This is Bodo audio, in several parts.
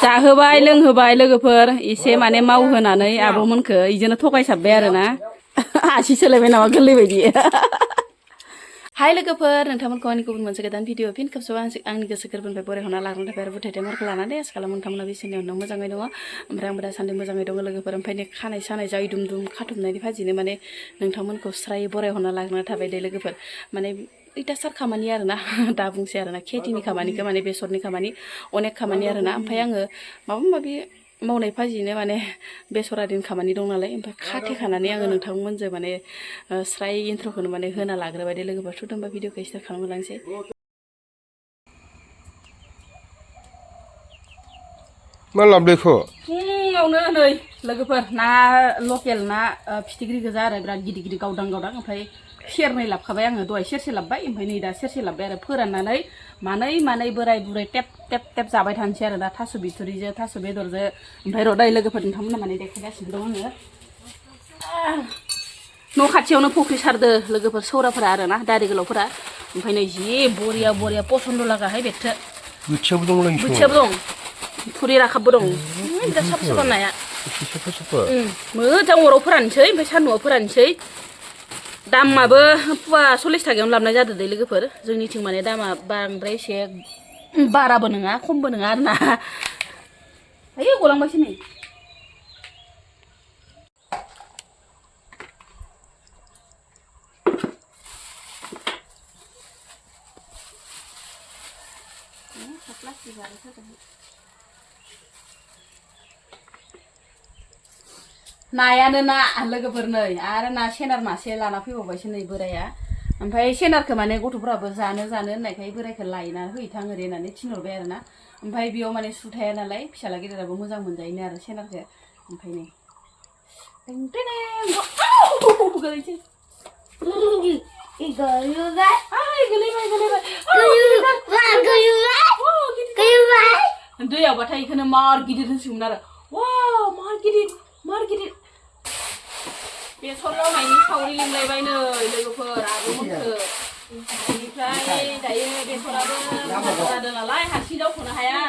जाहोबाय लोंहोबाय लोगोफोर एसे माने मावहोनानै आब'मोनखो इजोंनो थगायसाबबाय आरोना आसि सोलायबाय नामा गोरलै बायदि हाय लोगोफोर नोंथांमोनखौ आंनि गुबुन मोनसे गोदान भिडिअ फिन खेबसेबाव आंनि गोसो गोरबोनिफ्राय बरायहरना लाग्रोनो थाखाय आरो बुथायथाय मारखौ लानानै आसा खालामो नोंथांमोना बिसोरनि उनाव मोजाङै दङ ओमफ्राय आंबो दासान्दि मोजाङै दङ लोगोफोर ओमफ्राय खानाय सानाय जाय दुम दुम खाथुमनायनि फाजिनो माने नोंथांमोनखौ स्राय बरायहरना लाग्रोनो थाबाय दे लोगोफोर माने इटासार खामानि आरोना दा बुंसै आरोना खेथिनि खामानिखौ माने बेसरनि खामानि अनेक खामानि आरोना ओमफ्राय आङो माबा माबि मावनाय फाजिनो माने बेसरारिनि खामानि दं नालाय ओमफ्राय खाथेखानानै आङो नोंथांमोनजों माने स्राय इन्ट्र'खौनो माने होना लाग्रोबाय दे लोगोफोर थ' होनबा भिडिअखौ स्टार्ट खालामलांसै मा लाबोखो फुङावनो नै लोगोफोर ना लकेल ना फिथिख्रि गोजा आरो बिराद गिदिर गिदिर गावदां गावदां ओमफ्राय सेरनै लाबखाबाय आङो दहाय सेरसे लाबबाय ओमफ्राय नै दा सेरसे लाबबाय आरो फोराननानै मानै बोराय बुरै टेप टेप टेप जाबाय थानोसै आरो दा थास' बिथुरिजों थास' बेदरजों ओमफ्राय रदाय लोगोफोर नोंथांमोना माने देखायगासिनो दं आङो न' खाथियावनो फुख्रि सारदो लोगोफोर सौराफोरा आरोना दारि गोलावफोरा ओमफ्राय नै जि बरिया पसन्द लागाहाय बेथो बोथियाबो दं थुरि राखाबबो दं बिराद साफा साफा नाया मोजां अराव फोरानसै ओमफ्राय सान्दुंआव फोरानसै दामाबो पुवा 40 थाखायावनो लाबनाय जादों दै लोगोफोर जोंनिथिं माने दामा बांद्राय एसे बाराबो नङा खमबो नङा आरोना आयै गलांबायसो नै नायानो ना लोगोफोर नै आरो ना सेनार मासे लाना फैबावबायसो नै बोराया ओमफ्राय सेनारखौ माने गथ'फोराबो जानो होननायखाय बोरायखौ लायना हैथां ओरै होननानै थिनहरबाय आरोना ओमफ्राय बेयाव माने सु थाया नालाय फिसाला गेदेराबो मोजां मोनजायोनो आरो सेनारखौ ओमफ्राय नै दैयावबाथाय बेखौनो मार गिदिर होनसिगौमोन आरो वाव मार गिदिर बेसर लावनायनि सावरि लिंलायबाय नै लोगोफोर आब'मोनखो बेनिफ्राय दायो बेसराबो जादों नालाय हारसिं जावख'नो हाया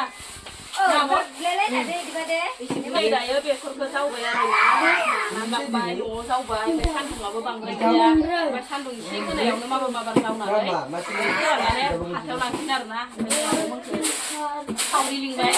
दायो बेसरखौ जावबाय आरोना जावबाय न'आव जावबाय ओमफ्राय सान्दुंआबो बांद्राय गैया ओमफ्राय सान्दुं एसे होनायावनो माबार जावनानै फोराननानै हाथायाव लांसिन आरोना ओमफ्राय आब'मोनखो सावरि लिंबाय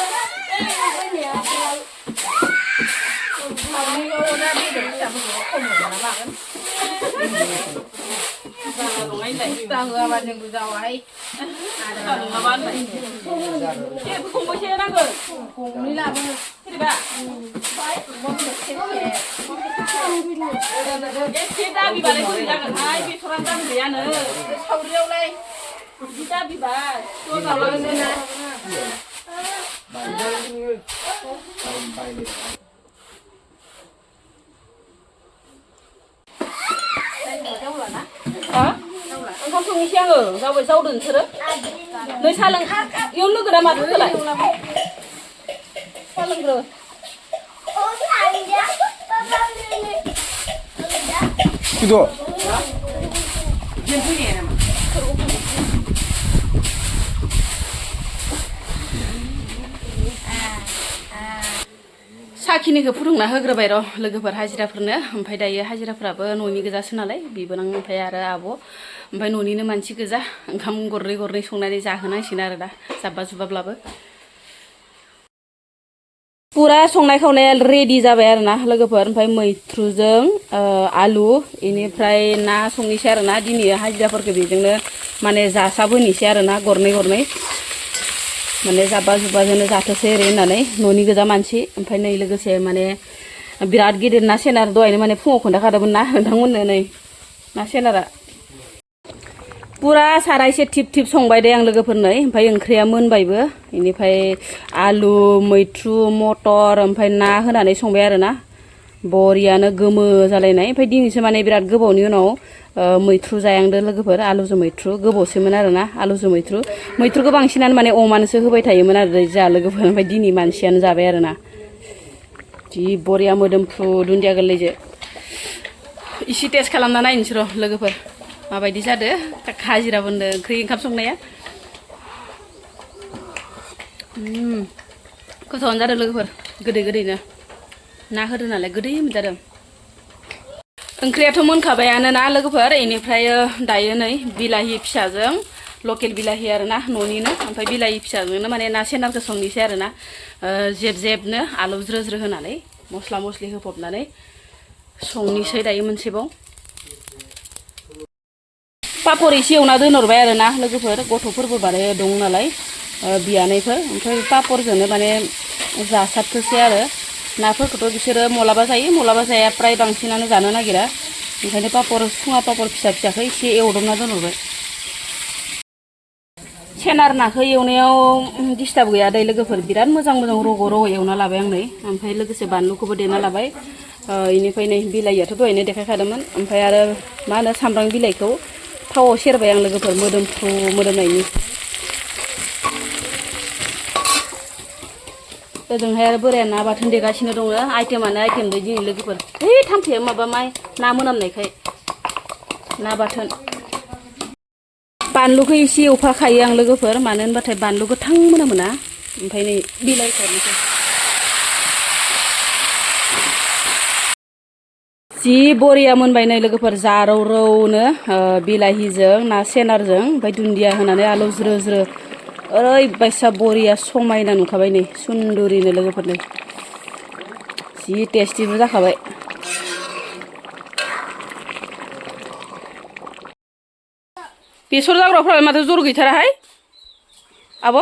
ओंखाम संनोसै आङो जावदो नोंसोरो नै सा लों इयाव लोगो दा माथो होलाय सा लोंग्रो साखिनिखौ फुदुंना होग्रोबाय र' लोगोफोर हाजिराफोरनो ओमफ्राय दायो हाजिराफ्राबो न'नि गोजासो नालाय बिबोनां ओमफ्राय आरो आब' ओमफ्राय न'निनो मानसि गोजा ओंखाम गरनै संनानै जाहोनांसिगोन आरो दा जाब्बा जुब्बाब्लाबो पुरा संनाय खावनाया रेडि जाबाय आरोना लोगोफोर ओमफ्राय मैथ्रुजों आलु इनिफ्राय ना संनोसै आरोना दिनै हाजिराफोरखौ बेजोंनो माने जासाबहोनोसै आरोना गरनै माने जाब्बा जुब्बाजोंनो जाथोसै ओरै होननानै न'नि गोजा मानसि ओमफ्राय नै लोगोसे माने बिराद गिदिर ना सेनार दहायनो माने फुङाव खोन्थाखादोंमोन ना नोंथांमोननो नै ना सेनारा पुरा सारायसे थिब संबाय दे आं लोगोफोरनो ओमफ्राय ओंख्रिया मोनबायबो इनिफ्राय आलु मैथ्रु मटर ओमफ्राय ना होनानै संबाय आरोना बरियानो गोमो जालायनाय ओमफ्राय दिनैसो माने बिराद गोबावनि उनाव मैथ्रु जायांदो लोगोफोर आलुजों मैथ्रु गोबावसोमोन आरोना आलुजों मैथ्रुखौ बांसिनानो माने अमानोसो होबाय थायोमोन आरो जा लोगोफोर ओमफ्राय दिनै मानसियानो जाबाय आरोना जि बरिया मोदोमफ्रु दुन्दिया गोरलैजों इसे टेस्ट खालामना नायनोसै र' लोगोफोर माबायदि जादो हाजिराफोरनो ओंख्रि ओंखाम संनाया गोथावानो जादों लोगोफोर गोदै गोदैनो ना होदों नालाय गोदै मोनजादों ओंख्रियाथ' मोनखाबायानो ना लोगोफोर इनिफ्राय दायो नै बिलाहि फिसाजों लकेल बिलाहि आरोना न'निनो ओमफ्राय बिलाहि फिसाजोंनो माने ना सेनारखौ संनोसै आरोना जेब जेबनो आलु ज्रो ज्रो होनानै मस्ला मस्लि होफबनानै संनोसै दायो मोनसेबाव पापर एसे एवना दोनहरबाय आरोना लोगोफोर गथ'फोरबो बारे दं नालाय बियानैफोर ओमफ्राय पापरजोंनो माने जासाबथोसै आरो नाफोरखौथ' बिसोरो मलाबा जायो मलाबा जाया फ्राय बांसिनानो जानो नागिरा ओंखायनो पापर सुङा पापर फिसा फिसाखौ एसे एवदबना दोनहरबाय सेनार नाखौ एवनायाव डिस्टार्ब गैया दै लोगोफोर बिराद मोजां मोजां रग' रग' एवना लाबाय आं नै ओमफ्राय लोगोसे बानलुखौबो देना लाबाय इनिफ्राय नै बिलाइयाथ' दहायनो देखायखादोंमोन ओमफ्राय आरो मा होनो सामब्राम बिलाइखौ थावआव सेरबाय आं लोगोफोर मोदोमफ्रु मोदोमनायनि ओजोंहाय आरो बोराया ना बाथोन देगासिनो दङ आइटेमानो आइटेम दै दिनै लोगोफोर है थांफैया माबा माय ना मोनामनायखाय ना बाथोन बानलुखौ एसे एवफाखायो आं लोगोफोर मानो होनबाथाय बानलु गोथां मोनामोना ओमफ्राय नै बिलाइफोरनिफ्राय जि बरिया मोनबाय नै लोगोफोर जारौ रौनो बिलाहिजों ना सेनारजों ओमफ्राय दुन्दिया होनानै आलु ज्रो ज्रो ओरैबायसा बरिया समायना नुखाबाय नै सुन्दुरिनो लोगोफोर नै जि टेस्टिबो जाखाबाय बेसर जाग्राफ्रालाय माथो जर गैथाराहाय आब'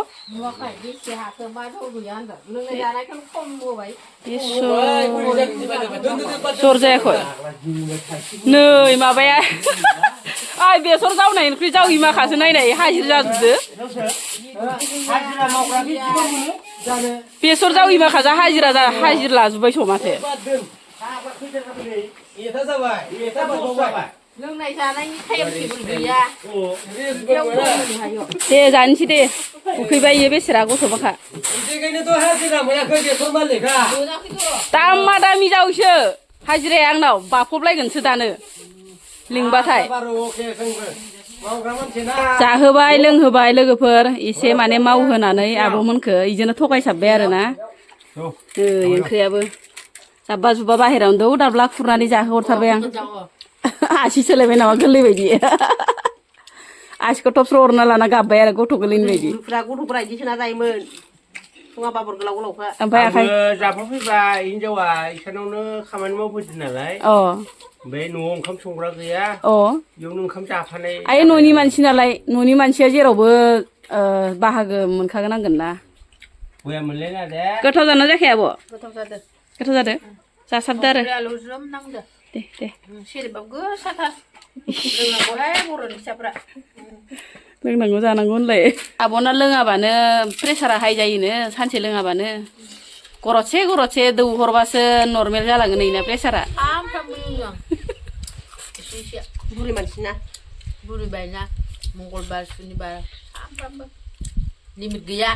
जर जायाखै नै माबाया आइ बेसर जावनायनिख्रुइ जावि माखासो नायनाय हाजिरा जाजोबदो बेसर जावि माखाजा हाजिरा लाजोब्बायस' माथो लोंनाय जानायनि टाइम टेबोल गैया दे जानोसै दे उखैबाय इयो बेसेरा गथ' बाखा दामा दामि जावैसो हाजिराया आंनाव बाफबलायगोनसो दानो लिंबाथाय जाहोबाय लोंहोबाय लोगोफोर एसे माने मावहोनानै आब'मोनखो इजोंनो थगायसाबबाय आरोना ओंख्रियाबो जाब्बा जुब्बा बाहेरायावनो दौ दाब्ला खुरनानै जाहोहरथारबाय आं आसि सोलायबाय नामा गोरलै बायदि आसिखौ थबस्र' हरना लाना गाबबाय आरो गथ' गोरलैनि बायदि गथ'फ्रा इदि सोना जायोमोन सुङा बाबर गोलाव गोलावखा ओमफ्राय आखाइ जाफाफैबा हिनजावा इसानावनो खामानि मावफैदों नालाय ओमफ्राय न'आव ओंखाम संग्रा गैया बेयावनो ओंखाम जाफानाय आइ न'नि मानसि नालाय न'नि मानसिया जेरावबो बाहागो मोनखागोनांगोन ना बया मोनलायना दे गोथाव जाना जायाखै आब' गोथाव जादो जासाबदो आरो दे दे सेरेबाबो गोसाथार लोंनांगौहाय बर'नि फिसाफ्रा लोंनांगौ जानांगौ होनलाय आब'ना लोङाबानो प्रेसारा हाइ जायोनो सानसे लोङाबानो गरदसे गरदसे दौ हरबासो नर्मेल जालाङो नैना प्रेसारा सामफ्रामबो लोङो आं एसे बुरि मानसिना बुरिबायना मंगलबार सुनिबार सामफ्रामबो लिमिट गैया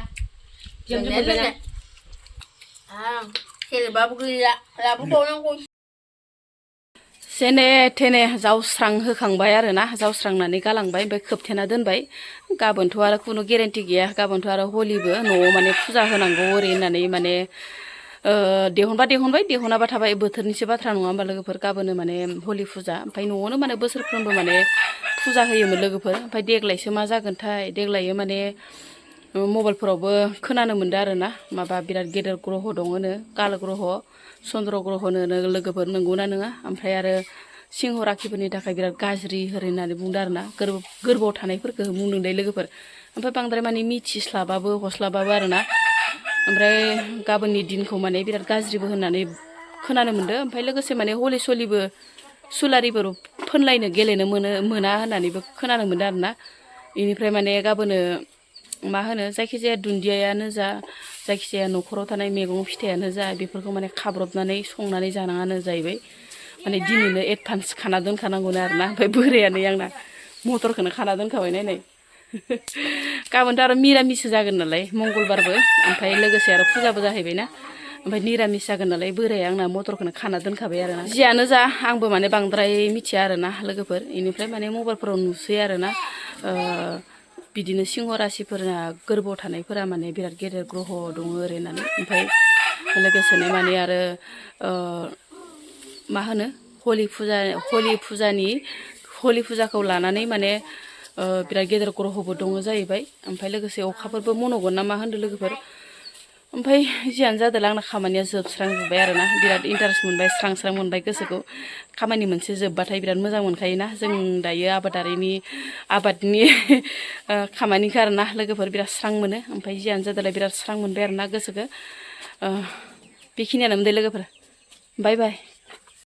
लोंनाय सेरेबाबो गैया लाबोबावनांगौ जेने थेने जावस्रां होखांबाय आरोना जावस्रांनानै गालांबाय ओमफ्राय खोबथेना दोनबाय गाबोनथ' आरो खुनु गेरेन्टि गैया गाबोनथ' आरो हलिबो न'आव माने फुजा होनांगौ ओरै होननानै माने दिहुनबा दिहुनबाय दिहुनाबा थाबाय बोथोरनिसो बाथ्रा नङा होमबा लोगोफोर गाबोनो माने हलि फुजा ओमफ्राय न'आवनो माने बोसोरफ्रोमबो माने फुजा होयोमोन लोगोफोर ओमफ्राय देग्लायसो मा जागोनथाय देग्लायो माने मबाइलफोरावबो खोनानो मोन्दों आरोना माबा बिराद गेदेर ग्रह दङनो काल ग्रह चन्द्र ग्रहनो लोगोफोर नंगौना नङा ओमफ्राय आरो सिंह राखिफोरनि थाखाय बिराद गाज्रि होननानै बुंदों आरोना गोरबोआव थानायफोरखौ बुंदों दे लोगोफोर ओमफ्राय बांद्राय माने मिथिस्लाबाबो हस्लाबाबो आरोना ओमफ्राय गाबोननि दिनखौ माने बिराद गाज्रिबो होननानै खोनानो मोन्दों ओमफ्राय लोगोसे माने हलि सलिबो सुलारिफोर फोनलायनो गेलेनो मोना होननानैबो खोनानो मोन्दों आरोना बेनिफ्राय माने गाबोनो मा होनो जायखिजाया दुन्दियायानो जा जायखिजाया न'खराव थानाय मैगं फिथाइयानो जा बेफोरखौ माने खाब्रबनानै संनानै जानाङानो जाहैबाय माने दिनैनो एडभान्स खाना दोनखानांगौनो आरोना ओमफ्राय बोरायानो आंना मटरखौनो खाना दोनखाबाय नायनाय गाबोनथ' आरो मिरामिससो जागोन नालाय मंगलबारबो ओमफ्राय लोगोसे आरो फुजाबो जाहैबायना ओमफ्राय निरामिस जागोन नालाय बोराया आंना मटरखौनो खाना दोनखाबाय आरोना जियानो जा आंबो माने बांद्राय मिथिया आरोना लोगोफोर बेनिफ्राय माने मबाइलफोराव नुसै आरोना बिदिनो सिंह राशिफोरा गोरबोआव थानायफोरा माने बिराद गेदेर ग्रह दङ ओरै होननानै ओमफ्राय लोगोसेनो माने आरो मा होनो हलि फुजाखौ लानानै माने बिराद गेदेर ग्रहबो दङ जाहैबाय ओमफ्राय लोगोसे अखाफोरबो मन'गोन ना मा होनदों लोगोफोर ओमफ्राय जियानो जादों आंना खामानिया जोबस्रांजोब्बाय आरोना बिराद इन्टारेस्ट मोनबाय स्रां स्रां मोनबाय गोसोखौ खामानि मोनसे जोबबाथाय बिराद मोजां मोनखायोना जों दायो आबादनि खामानिखौ आरोना लोगोफोर बिराद स्रां मोनो ओमफ्राय जियानो जादोंलाय बिराद स्रां मोनबाय आरोना गोसोखौ बेखिनियानो मोनदों लोगोफोर बाय बाय